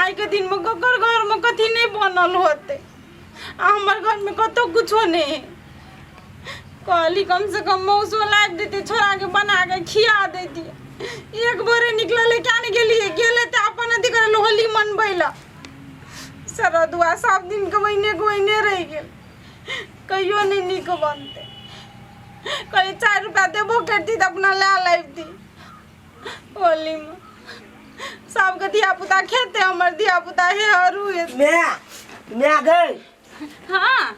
आइ के दिन में ककर घर में कथी नहीं बनल होते, आ हमर घर में कतौ कुछो नहीं है। कहली कम से कम मौसो लाबि देती, छोड़ा के बना के खिया देती। एक भोरे निकलल है, क्या नहीं गेलिए, गेले तऽ अपन अथी करे होली मनबै ला। सरदुआ सब दिन के ओहिने के ओहिने रहि गेल, कहियो नहि नीक बनतै। कहली 4 रुपया देबो करती तऽ अपना लए लैती। होलीमे सबके धिया पुता खेतै, हमर धिया पुता हे हरू हेतै। माय माय गई। हाँ।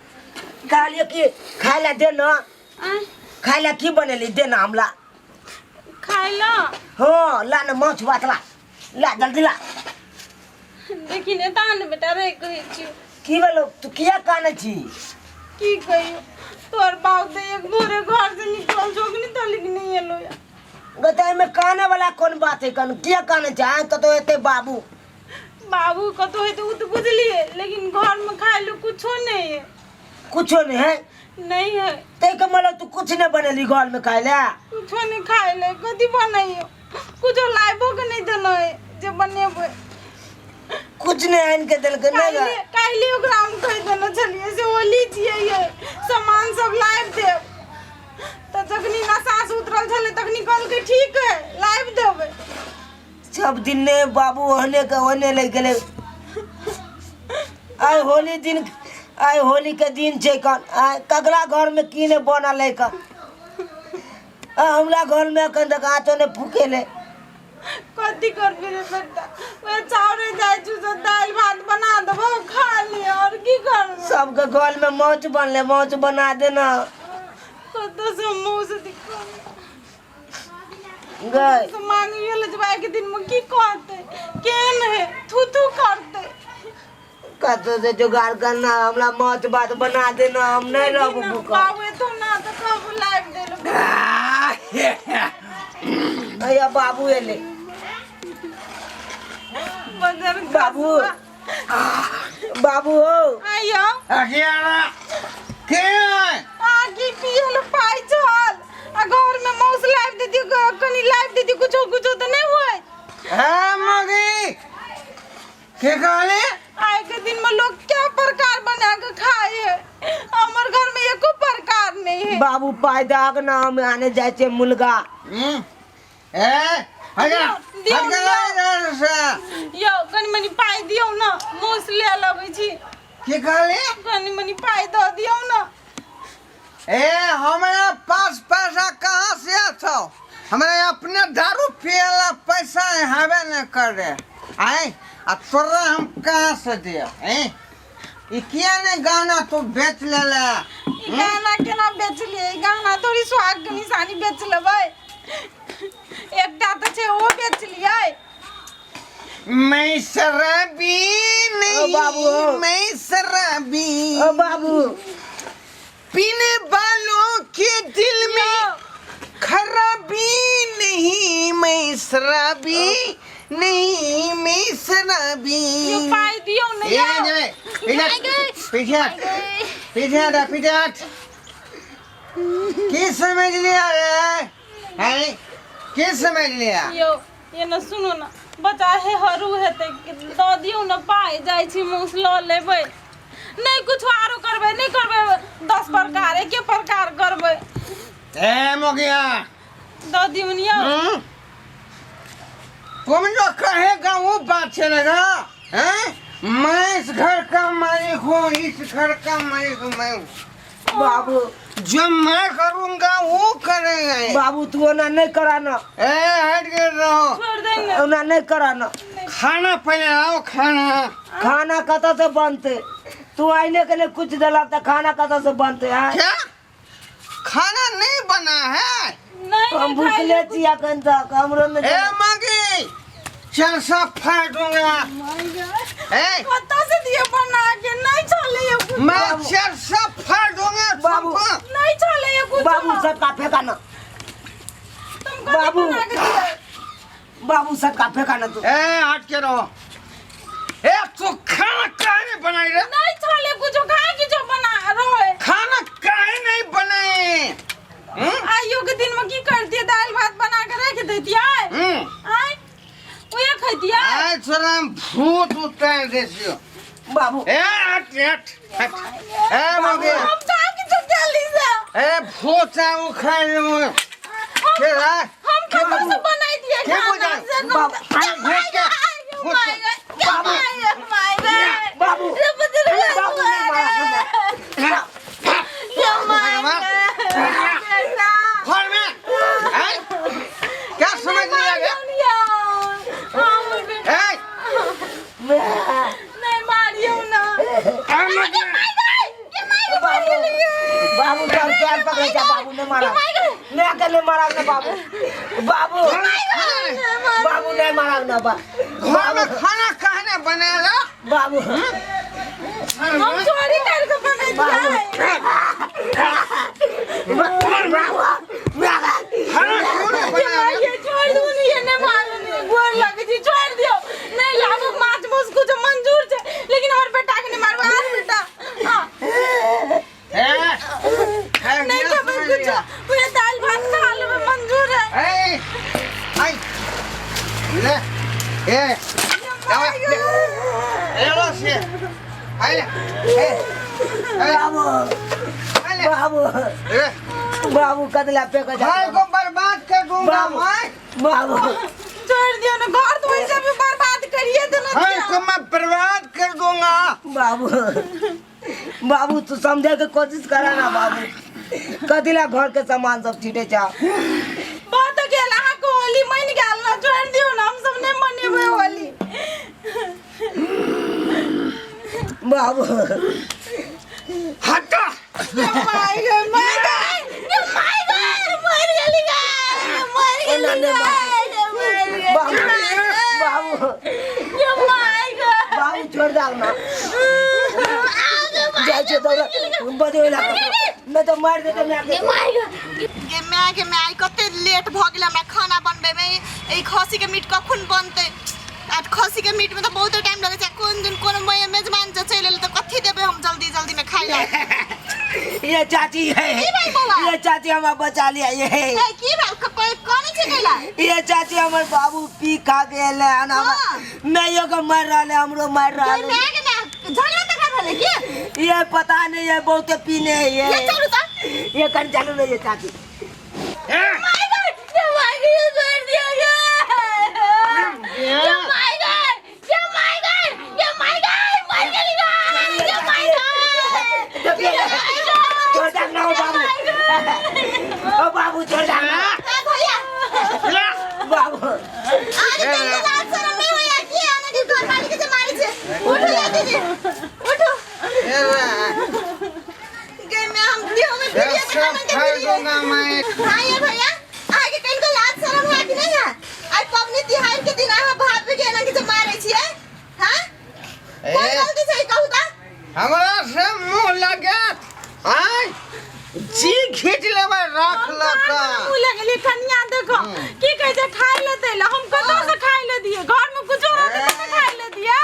कहलिए कि खाय ला दे ना। आँय? खाय ला की बनेली दे ना हमला। खाय ला? हाँ, ला ना माछ भात ला, ला जल्दी ला। देखी ने तान बेटा रे कहै छी। की भेलो, तू किया कानै छी? की कहियो, तोहर बाप तऽ एक भोरे घर से निकलल छौ, अखनी तक नहि एलो या। गो तऽ एहिमे काने वाला कोन बात है? कन किया कानै छै? आइ कतौ एतै बाबू। बाबू कतौ हेतै ओ तऽ बुझलियै, लेकिन घर में खाय लए कुछो नहि है। कुछो नहीं है? नहीं है। ताहि के मतलब तू कुछ नहीं बनेली घर में खाय ले? कुछो नहीं खाय ले, कथी बनैयो? कुछो लाइबो के नहीं देलो है जे बनेबै। कुछ नहीं आनि के देलकै नहीं? काल्हि काल्हि ओकरा हम कहि देने छलियै से होली छियै ये, सामान सब लाबि देब। तऽ जखनी नशा से उतरल छलै तखनी कहलकै ठीक है लाबि देबै। सब दिन ने बाबू ओहने के ओहने लग गेलै। आइ होली दिन, आइ होली के दिन छै कन, आइ ककरा घर में की ने बनल है कन। आ हमरा घर में एखन तक आँचो ने फूकेले। कथी करबी रे बेटा, वएह चाउरे जाइ छु से दालि भात बना देबो खा ले, और की करबो? सबके घर में माछ बनले, माछ बना देना। कतौ से मुँह से दिक्कत गए से मांगियो ले जब के दिन में की कहते, केहन है थू थू करते। कतौ से जुगाड़ करना, हमरा माछ भात बना देना, हम नहीं रहबो भूखल। बाबू एतो ना तो कब लाइव देलो। अया बाबू एले। बजर बाबू। बाबू हो। आइयो। अगियारा के आ की पियल पाइ छल, आ घर में मौस लाइव देती, कनी लाइव देती, कुछो कुछो तऽ नहीं होय। हे मगी के कहले? आइ के दिन में लोग क्या प्रकार बना के खाए है, हमर घर में एको प्रकार नहीं है। बाबू पाइ दाग ना, हम आने जाइ छै मुलगा। ए हटा दियौ, हट दियौ। से यौ कनी मनी पाइ दियौ ना, मौस ले लबै छी। की कहले? कनी मनी पाइ दऽ दियौ ना। ए हमरा पास पैसा कहाँ से छौ? हमरा अपने दारू पियला पैसा हेबे नहीं करे आय, आ तोरा हम कहाँ से दियो? ए ई किया ने गाना तू बेच लेले? ई गहना केना बेचलियै? ई गहना थोड़ी सुहाग के निशानी बेच लेबै। एकटा तऽ छै ओ बेचलियै। मैं शराबी नहीं। ओ बाबू, ओ। मैं शराबी। ओ बाबू। पीने वालों के दिल में खराबी नहीं, मैं शराबी नहीं, मैं शराबी। यो पाइ दियौ ने ए, यौ। जे, पीछे हट, पीछे हट, पीछे हट, पीछे हट। की समझ लिया रे? हैं? की समझ लिया? यौ ये न सुनू न, बच्चा हे हरू हेतै, दऽ दियौ न पाइ, जाइ छी मौस लऽ लेबै। नहि कुछो आरो करबै, नहि करबै 10 प्रकार, एके प्रकार करबै। ए मोगिया दऽ दियौ न यौ। हम्म? तुम जो कहेगा वो बात चलेगा हैं? मैं इस घर का मालिक हूँ, इस घर का मालिक मैं हूँ। बाबू जो मैं करूँगा वो करेंगे। बाबू तू ओना नहीं कराना। ए हट के रहो। छोड़ दे ना। ओना नहीं कराना। खाना पहले आओ खाना। खाना कतऽ से बनते? तू आइने के लिए कुछ देला तो खाना कतऽ से बनते हैं? क्या खाना नहीं बना है? नहीं, हम नहीं भूखले खाइले छी अखन तक, हमरो नहीं ए देला। मांगी चल सब फाड़ दूंगा। ए कतऽ से दिए बना के? नहीं चले ये कुछ। मैं चल सब फाड़ दूंगा बाबू। सबको। नहीं चले ये कुछ। बाबू सबका फेंका ना। तुमको बाबू। बना के दिए। बाबू सबका फेंका ना तू। ए हट के रहो। ए तू खाना काहे नहीं बनाई रे? नहीं चले कुछ, खाए की जो बना रहे। खाना काहे नहीं बनाए? आइयो के दिन में की कर दिए? दाल भात बना के रख देती आय। हम्म। आय ओए खैतियै आइ तोरा हम भूत उतारि दै छियौ बाबू ए हट हट हट ए मौगी हम कहाँ किछो केली से ए भूत आ उखाड़ि लेबो के रे हम कतौ से बनैतियै के खाना बुझाइ? से बाबू, कतौ- भूत के भूत के बाबू बाबू बाबू नहीं मारा घर में आइ क्या समझ लिया गे ए बाबू बाबू तो हम पैर पकड़े जा बाबू ने मारा मैं अकेले मारा ना बाबू बाबू बाबू नहीं मारा ना बा घर में खाना कहने बनेला बाबू हम चोरी करके बनैतियै खाना क्यों नहीं बनाया ये छोड़ दू नहीं ये नहीं मारू नहीं गोर लगे छी छोड़ दियो नहीं लाबो माछ मांस कुछ मंजूर छे लेकिन हमर बेटा के नहीं मारबो आर बेटा हाँ ए ए नहीं खेबै कुछ पूरे दाल भात खा लेबै मंजूर है ए आई ले ए जाओ ले ए लो से आई ले ए ए बाबू आई ले बाबू ए बाबू कदला पे के जा भाई को बर्बाद कर दूंगा बाबू। मैं बाबू छोड़ दियो ना घर तो वैसे भी बर्बाद करिए देना भाई को मैं बर्बाद कर दूंगा बाबू बाबू तू समझे के कोशिश करा ना बाबू कदिला घर के सामान सब छीटे जा बहुत गेल अहाँ के होली मन गेल ना छोड़ दियो ना हम सब नहीं मनेबै होली बाबू हटा माय गे माय गे माय गे मर गेली गे मर ओना गेली नहि गे मर गेली बाबू बाबू ये माय गे बाबू छोड़ दाओ ना जाइ छै दौड़ बजबै लागल मैं तो मार देते मैं के गे my गे my कते लेट भऽ गेल हमरा खाना बनबैमे ई खसीके मीट कखन बनतै आ खसीके मीटमे तऽ बहुते टाइम लगै छै आ कोन दिन कोनो मेजबान जे चलि एलै तऽ कथी देबै हम जल्दी जल्दीमे खाइ लए ये चाची है की भेल बौआ? ये चाची हमरा बचा लिया ये ए, की भेल कनै छै कैला ये चाची हमर बाबू पी खा के एले हन हाँ। मैयो के मार रहले हमरो मार गे रहले my गे my झगड़ा तगड़ा भेलै की ये पता नहीं ये बहुत पीने है ये ये चलू तऽ ये कर चालू नहीं ये चाची my God ये my God ये छोड़ दिया गे ये my God ये my God ये my God मर गेली गे ये my God ये my God छोड़ दे ना ओ बाबू ओ बाबू छोड़ दे ना ए भैया बाबू अरे तनको लाज शरम नहि होइया की अहाँके घरवाली के जे मारै छै उठू ये दीदी उठू ए रे गे मैं हम देह में भिड़िए सब खाना के फाड़ भिड़िए दूंगा मैं हाँ ये भैया अहाँके कनिको लाज शरम है कि नहीं है आइ पबनी तिहार के दिन अहाँ भाभी के एना के जे मारै छियै हाँ कोन ए गलती छै कहू तऽ हमरा से मुंह लगत आय जी खींच लेबै रख लक मुँह लगली कनिया देखो की कहै छै खाइ ले दै लए हम कतौ से खाइ ले दिए घर में कुछो रहतै तब ने खाइ ले दिए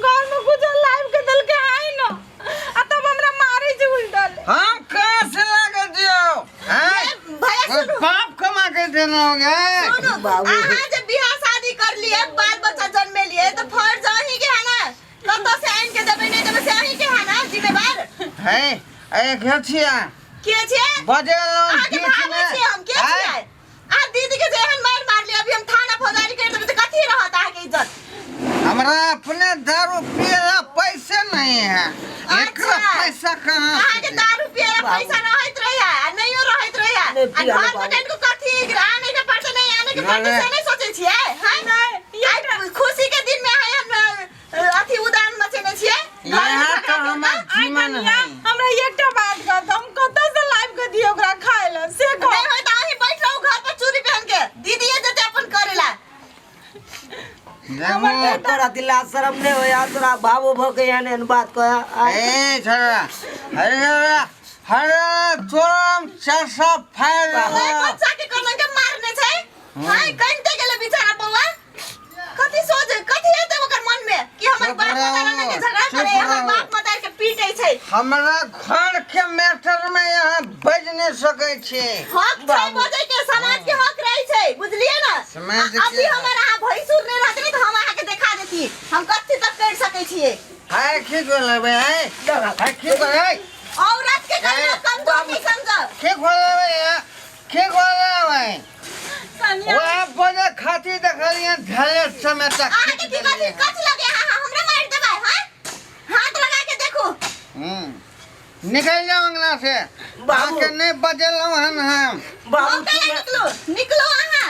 घर में कुछो लाइब के देलकै हाय न आ तब हमरा मारै छै उल्टल हम कहाँ से लागे दियो आय भैया सुनू बाप कमा के देना होगा सुनू बाबू। अहाँ जे बियाह शादी कर लिए बाल बच्चा जन्मे लिए तऽ फर्ज अहीं के है ना कतऽ से आनि के देबै नहि देबै से अहीं के है ना जिम्मेवार है ए घेछिया के छियै बजेलौं अहाँके बीच भाभी में छियै हम के छियै अहाँ दीदी के जे एहन मारि मारली अभी हम थाना फौजदारी करि देबै तऽ कथी रहत अहाँके इज्जत हमरा अपने दारू पियला पैसे नहीं है एकरा अच्छा। पैसा कहाँ से अहाँके दे? दारू पियला पैसा रहैत रहैया आ नहियो रहैत रहैया नहि आ पियला घर में बाबू। कनिको कथी आनै के पड़तै नहि आनै के पड़तै नहि। से नहि सोचै छियै हैं आइ खुशी के दिन में अहाँ एहन अथी उदान मचेने छियै यहाँ तो हमर आइ जीवन कनिया है हमरा एकटा बात कह हम कतौ से लाइब के दियौ ओकरा खाइ लए से कह नहि होय तऽ अहीं बैठ रहू घर पर चूड़ी पहन के दीदीए जेतै अपन करेला देखो तोरा दिला शरम नहीं होया तोरा भावो भ के एहन एहन बात कह ए छोरा अरे छोरा अरे तोरा चार फायर ओइ बच्चा के कोना के मारने छै हाय कनिते गेलै बेचारा बौआ कथी सोच कथी हेतै ओकर मन में कि हमर चुप बाप मतारा रहो, के झगड़ा चुप करे हमर रहो। बाप मतार के पीटै छै हमरा घर के मैटर में यहाँ बज नहीं सकै छी हक छै बजै के समाज के हक रहै छै बुझलियै ना समाज के अभी हमर अहाँ भैंसुर नहि रहतै तऽ गोलेबै आय देखा आय की गोले औरत के कहियो कमजोर नहीं समझो की गोलेबै की गोलेबै कनिया वह बजे खाती देखलियै धले समेटा अहाँ के की कथी कथी लगे अहाँ हमरा मारि देबै हां हाथ लगा के देखू हम्म निकल जाओ अंगना से बाबू। अहाँके नहि बजेलहुँ हन हम बाबू हम केना निकलू निकलू अहाँ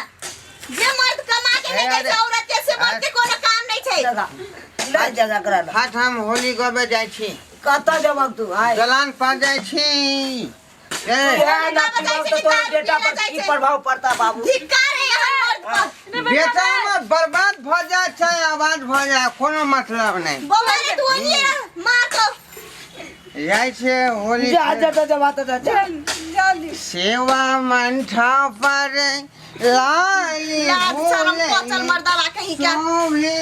जे मर्द कमा के नहीं दै छै औरत के से मर्द के कोनो काम नहीं छै जगह नहीं जगह करा ना हाथ हम होली गबे जाइ छी कतऽ जेबक तू आय दलान पर जाइ छी ए, इएह ना पीबक तऽ तोहर बेटा पर की प्रभाव पड़ता बाबू धिक्कार है यहाँ मर्द पर बेटा हमर बर्बाद भऽ जाइ छै आवाज भऽ जाइ कोनो मतलब नहि बौआ रे तू ओनिए रह मार तो जाइ छै होली जा जा जा जा बात जा जा जल्दी सेवा मंठा पर लाली लाज शरम पचल मर्दावा कहीं क्या शोभे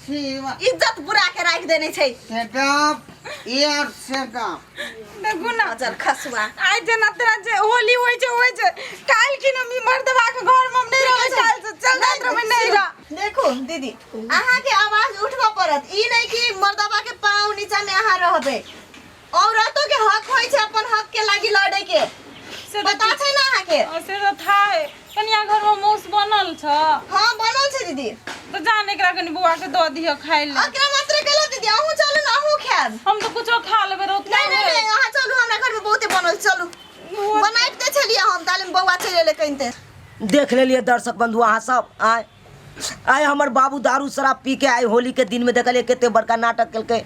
सेवा इज्जत बुरा के राख देने छै सेटअप एयर सेटअप देखू ना पचल खसुआ आइ जेना तेना जे होली होइ छै होइ छै काल्हि कि हम ई मर्दबा के घर में हम नहि रहबै काल्हि से चल जाइत रहबै नैहरा देखो दीदी अहाँ के आवाज उठबऽ पड़त ई नहीं कि मर्दबा के पाँव नीचा में अहाँ रहबै औरतों के हक होइ छै अपन हक के लागी लड़े के से तऽ पता छै ना अहाँ के हँ, से तऽ था कनिया घर में मौस बनल छ हाँ बनल छै दीदी तऽ जान एकरा कनि बौआ के दऽ दिह खाइ ले एकरा मात्र केला दीदी अहूँ चलू ना अहूँ खायब हम तऽ कुछो खा लेबै रौत नहीं नहीं नहीं अहाँ चलू हमरा घर में बहुते बनल चलू बनाइते छलियै हम ताले में बौआ चलि एलै कनिते देख लेलियै दर्शक बंधु अहाँ सब आय आइ हमर बाबू दारू शराब पी के आइ होली के दिन में देखलियै कते बड़का नाटक केलकै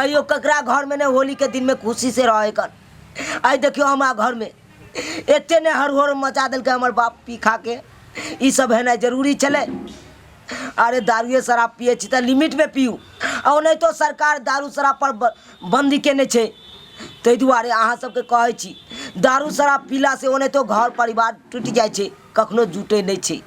अयो ककरा घर में ने होली के दिन में खुशी से रहे कर आइ देखियौ हमरा घर में एते ने हर होर मचा देलकै हमर बाप पी खा के ई सब हेनाइ जरूरी छलै अरे दारुए शराब पियै छी तऽ लिमिटमे पियू आ ओनाहितो सरकार दारू शराब पर बन्दी केने छै ताहि दुआरे अहाँ सबके कहै छी दारू शराब पीलासँ ओनाहितो घर परिवार टूटि जाइ छै कखनो जुटै नहि छै।